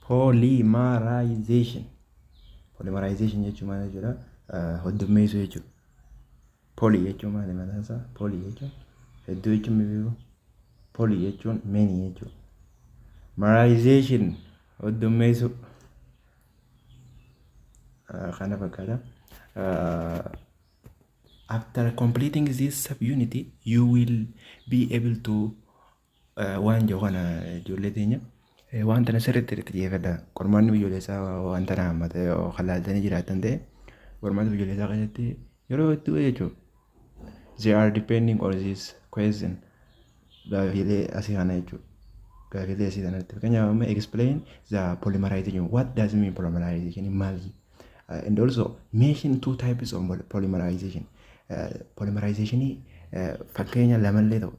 Polymerization. Polymerization jechuun maal jechuudha? Hoddummeessuu jechuudha. Poly jechuun maali mataan isaa? Poly jechuun hedduu jechuun beeku. Poly jechuun many jechuudha. Merization hoddummeessuu. Kana fakkaata. After completing this subunit, you will be able to waan jiru kana, ijoollee teenya, waan tana sirriitti itti xiyyeeffadha. Qormaanni biyyoolessaa waan tana hammate kan laaltanii jiraattan ta'e, qormaata biyyoolessaa keessatti yeroo hedduu jechuudha. They are depending on this question. Gaafiilee asii kana jechuudha. Gaafiilee asii kanatti. Fakkeenyaaf amma explain the polymerization. What does mean polymerization maali? And also mention two types of polymerization. Polymerization fakkeenya lamallee ta'u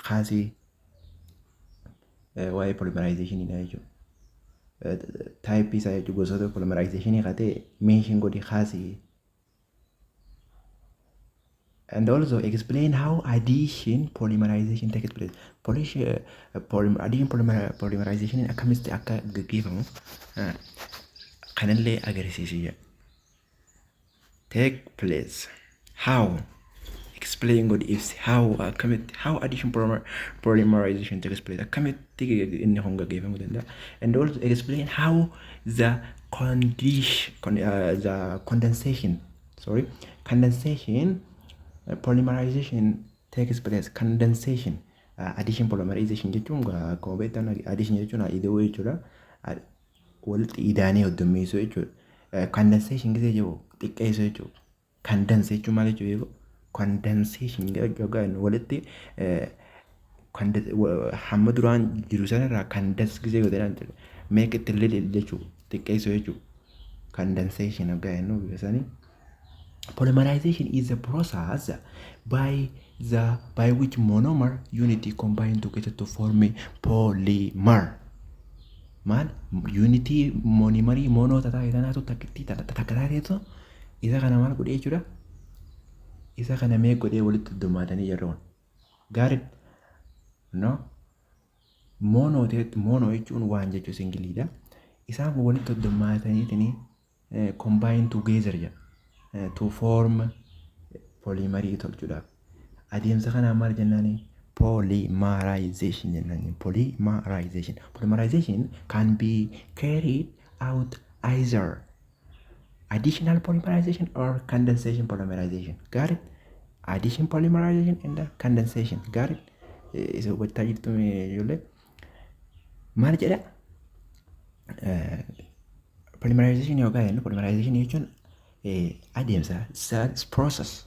kaasii, waa'ee polymerization dha jechuudha. Type isaa jechuudha, gosoota polymerization kan ta'e mention godhi, kaasii. And also explain how addition polymerization takes place. Addition polymerization akkamitti akka gaggeeffamu kanallee agarsiisi jedha. Take place. How? Explain godhi, ibsi. How, akkamitti, how addition polymerization takes place. Akkamitti inni kun gaggeeffamuu danda'a. And also explain how the condition, the condensation, sorry, condensation polymerization takes place. Condensation, addition polymerization jechuun akkuma beektan addition jechuun ida'uu jechuudha. Walitti idaanee hoddummeessuu jechuudha. Condensation gisee jiru xiqqeessuu jechuudha. Condense jechuun maal jechuudha? Condensation jechuun walitti hamma duraan jiru sanarraa condense gisee godhan make it little jechuudha. Xiqqeessuu jechuudha. Condensation hoggaa jennu bifa sanii. Polymerization is a process by which monomer unit combine together to form a polymer. Maal, unitii monomerii mono tataa tanaatu takkitti takka taateetu isa kana maal godhee jechuudha. Isa kana mee godhee walitti heddummaatanii jirru. Gaarii no mono mono jechuun waan jechuu singleiidha. Isaan kun walitti heddummaataniitiin combine together jedha. To form polymerii tolchuudhaaf. Adeemsa kanaan maal jennaani? Polymerization jennaan. Polymerization. Polymerization can be carried out either additional polymerization or condensation polymerization. Got it? Addition polymerization and condensation. Got it? Isa hubachaa jirtu ijoollee? Maal jedha? Polymerization yookaan jennu, polymerization jechuun adeemsa, process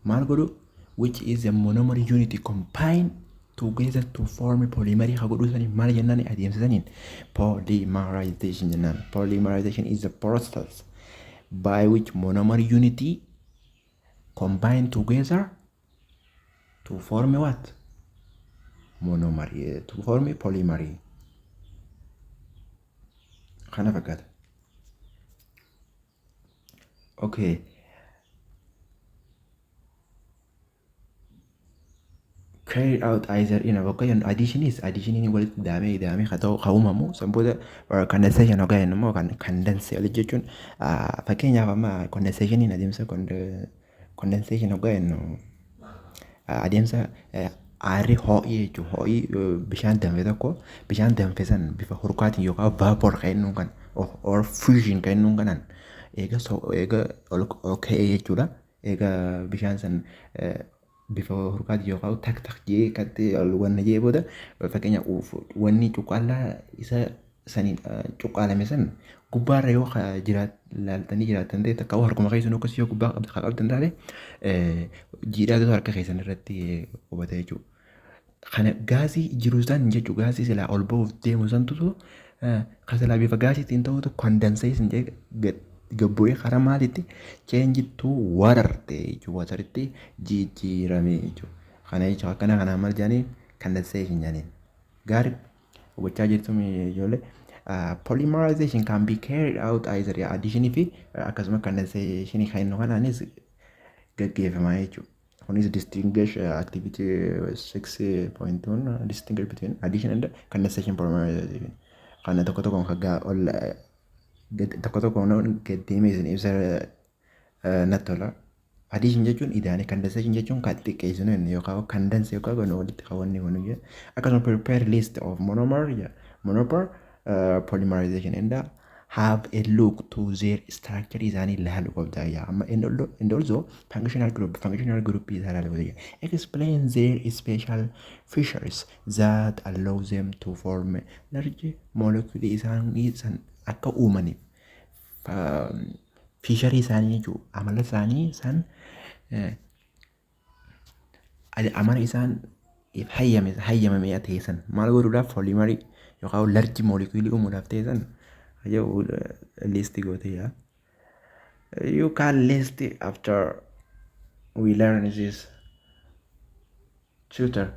maal godhu, which is a monomer unit combine together to form polymer haa godhuu sanii maal jennaan, adeemsa saniin polymerization jennaan. Polymerization is a process by which monomer unit combine together to form what? Monomer, to form polymer. Kana fakkaata. Okay. Carried out either in a bakka jennu addition is addition walitti daamee daamee haa ta'u haa uumamu, san booda condensation hoggaa jennu immoo kan condense walitti jechuun, fakkeenyaaf amma condensation adeemsa condensation hoggaa jennu adeemsa aarri ho'ii jechuudha. Ho'ii bishaan danfe tokko, bishaan danfe san bifa hurkaatiin yookaan vapor kan jennuun kan or fusion kan jennuun kanaan eega eega ol ka'ee jechuudha. Eega bishaan san bifa hurkaatiin yookaan tak tak jee katti ol wanna jee booda, fakkeenyaaf wanni cuqqaallaa isa saniin cuqqaalame san gubbaarra yoo jiraat laaltanii jiraattan ta'e, takka harkuma keessan akkasii yoo gubbaa qabdan taate, jiidhaatu harka keessan irratti qubata jechuudha. Kana gaasii jiru san jechuudha, gaasii silaa ol ba'uuf deemu santutu kan silaa bifa gaasiitiin ta'utu condensation jee gabbu'ee karaa maalitti change to water ta'e jechuudha, wateritti jijjiirame jechuudha. Kana jechuudha, akkana kanaan maal jedhanii, condensation jedhaniin. Gaarii hubachaa jirtu ijoollee? Polymerization can be carried out either addition fi akkasuma condensation kan inni kanaanis gaggeeffamaa jechuudha. Kunis distinguish activity 6.1, distinguish between addition and condensation polymerization. Kana tokko tokkoon kan ol tokko tokkoon gad deemee isin ibsa natti tola. Addition jechuun idaane, condensation jechuun kan xiqqeessinu inni yookaan condense yookaan kan walitti qabanne kun jedha. Akkasuma prepare list of monomer, monomer polymerization and have a look to their structure isaanii ilaaluu qabda yaa amma and also functional group isaa ilaaluu qabda. Explain their special features that allow them to form large molecule isaanii san akka uumaniif feature isaanii jechuudha, amala isaanii san, amala isaan hayyame hayyamame ta'e san maal godhuudhaaf, polymerii yookaan large molecule uumuudhaaf ta'e san list goote yaa. You can list after we learn this tutor.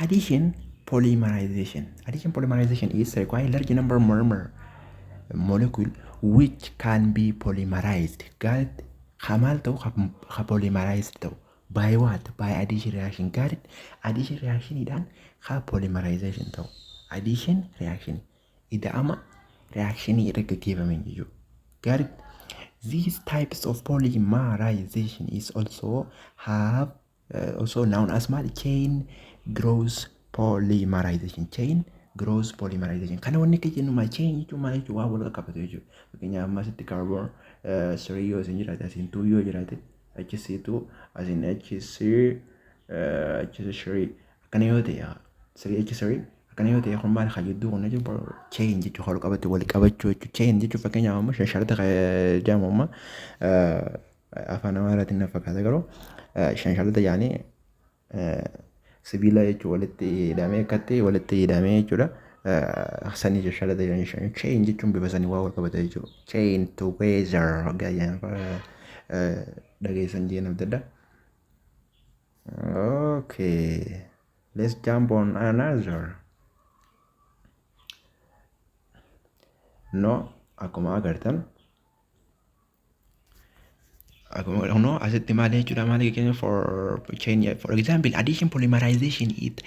Addition polymerization. Addition polymerization is require large number monomer molecule which can be polymerized. Got it? Maal ta'u? Ka polymerized ta'u. By what? By addition reaction. Got it? Addition reactionidhaan ka polymerization ta'u. Addition reaction. Ida'ama reactionii irra gaggeeffame jechuudha. Got it? These types of polymerization is also have also known as maal? Chain growth polymerization. Chain growth polymerization. Kana wanni akka jennu maal? Chain jechuun maal jechuun? Waan wal qabatu jechuudha. Fakkeenyaaf amma asitti carbon 3 yoo isin jiraate, asiin 2 yoo jiraate, HC2, asiin HC H3 akkana yoo ta'e, 3 H3 akkana yoo ta'e, kun maal haa jidduu kun jechuun? Chain jechuun wal qabate, wal qabachuu jechuudha. Chain jechuun fakkeenyaaf amma shanshalata jedhamu, amma afaan Amaaraatiin na fakkaata, garuu shanshalata yaanii sibiila jechuun walitti hidhamee, akkatti walitti hidhamee jechuudha. Sanii shanshalata jedhanii, chain jechuun bifa sanii waa wal qabate jechuudha. Chain together dhageessan jeen adda addaa. Okay, let's jump on another. No, akkuma agartan, akkuma no asitti maal jechuudha, maal jechuudha? For chain, for example, addition polymerization it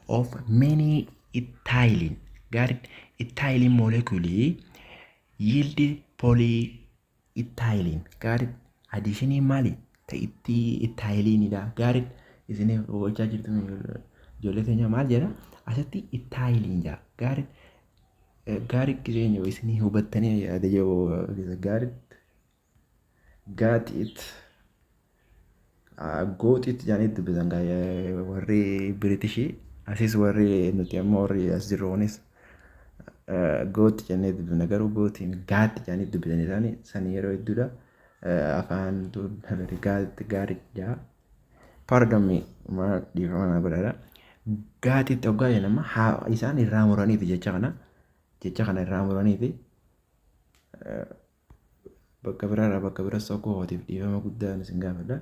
of many ethylene, got it? Ethylene molecule yield polyethylene, got it? Additionii maali ta itti ethyleneidha, got it? Isiniif hubachaa jirtu, ijoollee teenya? Maal jedha asitti? Ethylene jedha, got it? Gaarii jireenya isinii hubattanii yaada jiru, got it? Got it, got it jedhanii dubbisan warri Biritishii asis, warri nuti ammoo warri as jirru kunis got jennee dubbifna, garuu gootiin got jedhanii dubbisan isaanii sanii yeroo hedduudha. Afaan got, got it jedha. Pardon me, maal, dhiifama naa godhaadha. Got it hoggaa jenna, isaan irraa muraniiti jecha kana irraa muraniiti bakka biraarraa bakka bira sokkoo hootiif dhiifama guddaan isin gaafadha.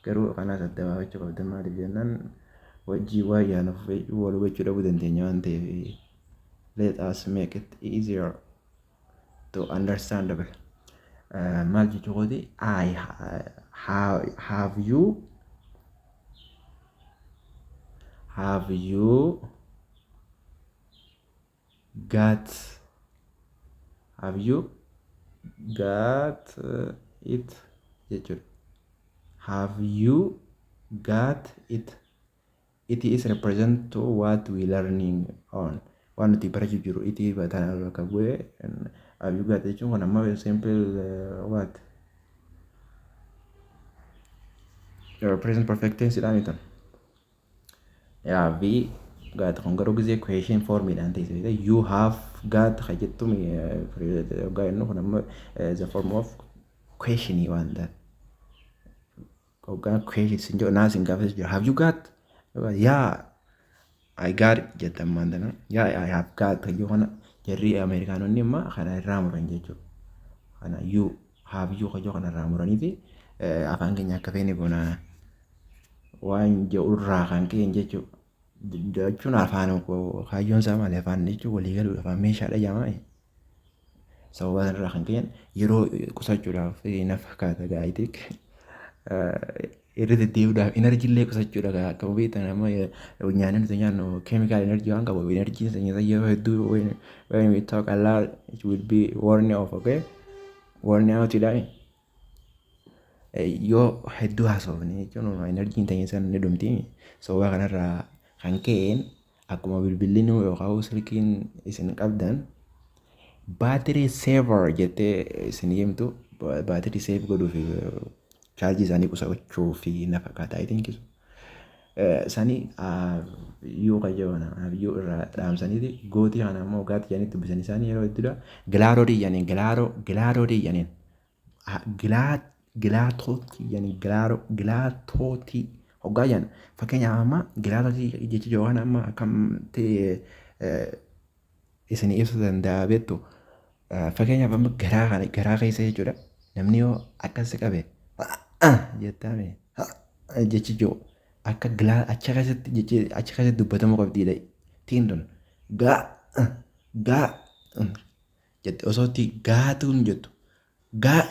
Garuu kanaas adda baafachuu qabdan. Maaliif jennaan, wajjii waan yaanuuf wal hubachuu dhabuu dandeenya waan ta'eef, let us make it easier to understandable. Maal jechuu kooti? I have you have you got, have you got it jechuudha. Have you got it? It is represent to what we learning on, waan nuti barachuu jiru it tana bakka bu'ee. Have you got jechuun kun amma simple what, present perfect tense dhaan itan yaa v got kun, garuu gisee question formiidhaan ta'e you have got ka jettu hoggaa jennu, kun amma the form of question waan ta'an hoggaa question sin jedhu naa sin gaafas jira, have you got? Yeah, I got it jettan maan tana. Yeah, I have got kayyoo kana jarri Ameerikaanonni amma kana irraa muran jechuudha. Kana you have you kayyoo kana irraa muraniiti afaan keenya akka feene goona waan jedhu irraa kan ka'een jechuudha. Jechuun afaan kaayyoon isaa maali? Afaan jechuun walii galuudha, afaan meeshaadha jedhama. Sababa sanarraa kan ka'een yeroo qusachuudhaaf na fakkaata gaa'iteek. Irra deddeebiidhaaf energy illee qusachuudha. Akkuma beektan amma nyaanni nuti nyaannu chemical energy waan qabuuf, energy sana yeroo hedduu when we talk a lot, it will be worn off, okay, worn out dha. Yoo hedduu haasofne jechuun energy ta'in san ni dhumti. Sababa kanarraa kan ka'een akkuma bilbilli yookaan silkiin isin qabdan "battery saver" jettee isin himtu, battery save godhuuf, chaarjii isaanii qusachuu fi na fakkaata, I think so. Sani yoo qajeelana yoo irraa dhaamsaniiti gootii kana immoo gaatti jedhanii dubbisan isaanii yeroo hedduudha. Gilaaroo jedhaniin, gilaaroo gilaaroo jedhaniin, gilaatootii jedhaniin, gilaaroo gilaatootii hoggaa jedhan. Fakkeenyaaf amma gilaatootii jechi yookaan amma akkam ta'e isin ibsuu danda'a beektu? Fakkeenyaaf amma garaa kana, garaa keessa jechuudha, namni yoo akkas qabe jettame jechi jiru akka gilaa achi keessatti, jechi achi keessatti dubbatamuu qabdiidha. Tiin tun gaa gaa jette osoo itti gaatuun jettu gaa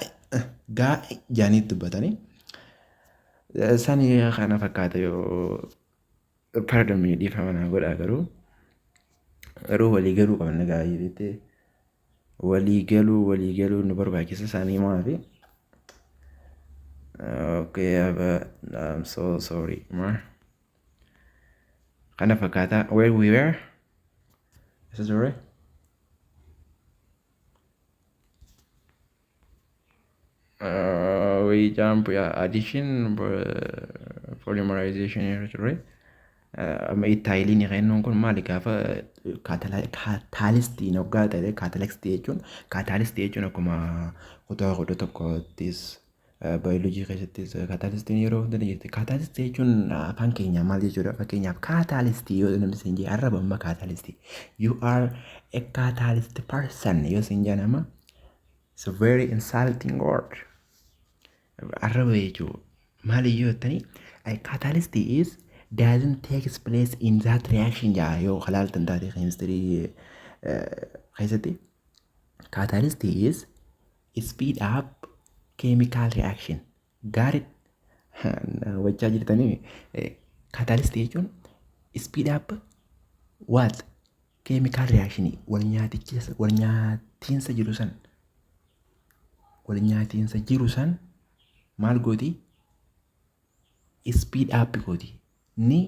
gaa jedhanii dubbatanii sani kana fakkaata. Yoo pardon me, dhiifama naa godhaa, garuu walii galuu qabna gaa'ee jettee walii galuu nu barbaachisa isaanii maafi. Okay, but I'm so sorry. Kana fakkaata where we were. Is it sorry? We jump, yeah, addition, polymerization irra turre. Amma ethylene kennuun kun maali? Gaafa catalystiin hoggaa ta'e, catalystii jechuun akkuma kutaa 11ttis baayoloojii keessattis catalystiin yeroo hunda ni jirti. Catalystii jechuun afaan keenyaa maal jechuudha? Fakkeenyaaf catalystii yoo namni siin jee arraba amma catalystii. "You are a catalyst person" yoo siin jee nama, it's a very insulting word. Arraba jechuudha. Maaliyyoo jettanii, catalyst is doesn't take place in that reaction jaa. Yoo halaaltan taate chemistry keessatti, catalyst is speed up chemical reaction. Got it? Wachaa jirtanii? Catalyst jechuun speed up what? Chemical reaction, wal nyaaticha, wal nyaatiinsa jiru san, wal nyaatiinsa jiru san maal gooti? Speed up gooti, ni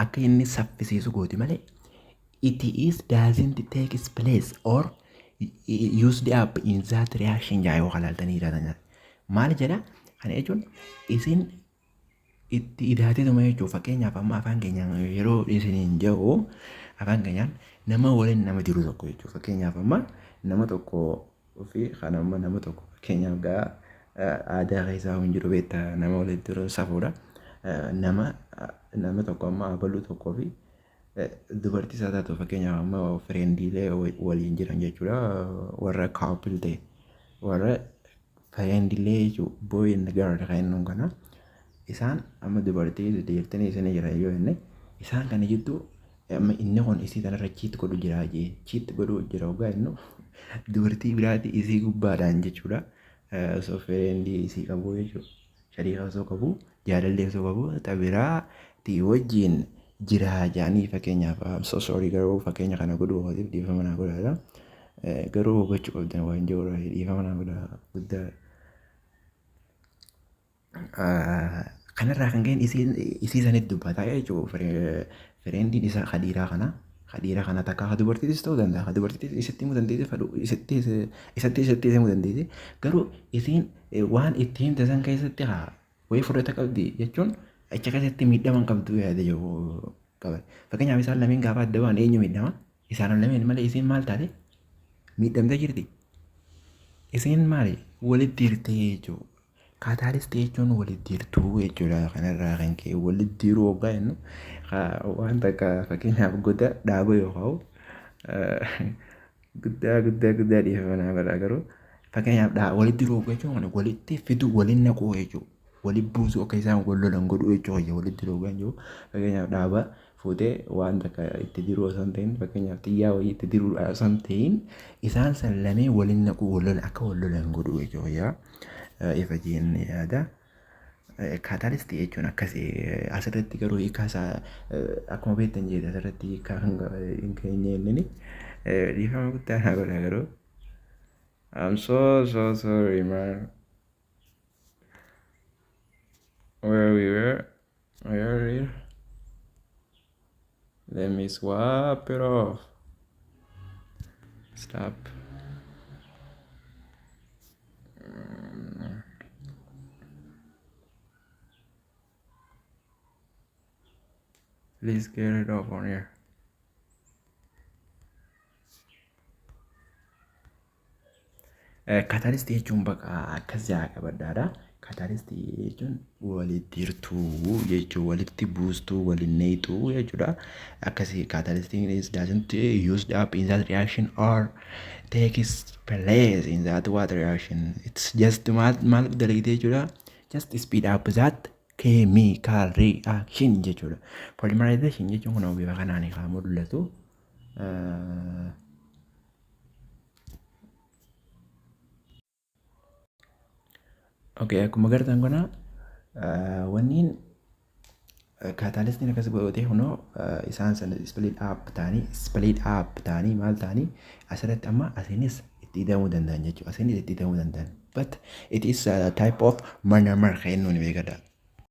akka inni saffisiisu gooti malee it is doesn't take place or used up in that reaction jaa. Yoo halaaltanii jiraatan maal jedha? Kana jechuun isin itti idaateetuma jechuudha. Fakkeenyaaf amma afaan keenyaan yeroo isiniin jedhu, afaan keenyaan nama waliin nama jiru tokko jechuudha. Fakkeenyaaf amma nama tokko fi kan amma nama tokko, fakkeenyaaf gaa aadaa keessaa hin jiru beektaa, nama walitti jiru safuudha. Nama tokko amma abaluu tokkoo fi dubartii isaa taatu, fakkeenyaaf amma friendiilee waliin jiran jechuudha. Warra couple ta'e, warra friendiilee jechuudha, boy and girl kan jennuun kana. Isaan amma dubartii dhiirtanii isin jira yoo jenne, isaan kana jidduu amma inni kun isii tanarra cheat godhu jira jee, cheat godhu jira hoggaa jennu, dubartii biraati isii gubbaadhaan jechuudha. Osoo friendii isii qabu jechuudha. Shariika osoo qabu, jaalallee osoo qabu, xabiraati wajjin jira jedhanii. Fakkeenyaaf, I'm so sorry, garuu fakkeenya kana godhuu kootiif dhiifama naa godhaadha. Garuu hubachuu qabdan waan jiru, dhiifama naa godhaa guddaa. Kanarraa kan ka'e isii sanitti dubbataa jechuudha. Friendiin isaa kadhiiraa kana kadhiiraa kana takka ka dubartiitis ta'uu danda'a. Ka dubartiitis isatti himuu dandeessi, isatti isatti isatti himuu dandeessi. Garuu isiin waan itti himte san keessatti haa wayii fudhata qabdi jechuun achi keessatti miidhama hin qabdu yaada jiru qaban. Fakkeenyaaf isaan lameen gaafa adda ba'an eenyu miidhama? Isaan lameen malee isiin maal taate? Miidhamtee jirti. Isiin maali? Walitti hirtee jechuudha. Catalystii jechuun walitti hirtuu jechuudha. Kanarraa kan ka'e walitti hiruu hoggaa jennu waan takka, fakkeenyaaf goda dhaaba yookaan guddaa guddaa guddaa dhiifama naa godhaa, garuu fakkeenyaaf walitti hiruu jechuun walitti fiduu, waliin naquu jechuudha. Walitti buusuu, akka isaan wal lolan godhuu jechuudha. Walitti hiruu kan jiru fakkeenyaaf dhaaba fuutee waan takka itti diruu osoo hin ta'in, fakkeenyaaf xiyyaa wayii itti diruu osoo hin ta'in, isaan san lameen waliin naquu, wal lolan, akka wal lolan godhuu jechuudha. Ifa jennee yaada. Catalyst jechuun akkasii. Asirratti garuu hiikaa isaa akkuma beektan jeeti asirratti hiikaa hin keenye inni dhiifama guddaa naa godha garuu. I'm so so sorry, man. Where we were? Where here? Let me swap it off. Stop. Please get it off on here. Catalyst jechuun bakka akkas jaa qabadhaadha. Catalyst jechuun walitti hirtuu jechuun walitti buustuu, waliin neexuu jechuudha. Akkasii catalyst is doesn't used up in that reaction or takes place in that what reaction. It's just maal maal dalagite jechuudha. Just speed up that chemical reaction jechuudha. Polymerization jechuun kun bifa kanaan kan mul'atu. Okay, akkuma agartan kana wanniin catalystiin akkas godhatee kunoo isaan sana split up ta'anii maal ta'anii asirratti amma asiinis itti hidhamuu danda'an jechuudha. Asiinis itti hidhamuu danda'an. But it is a type of monomer kan inni beekadha.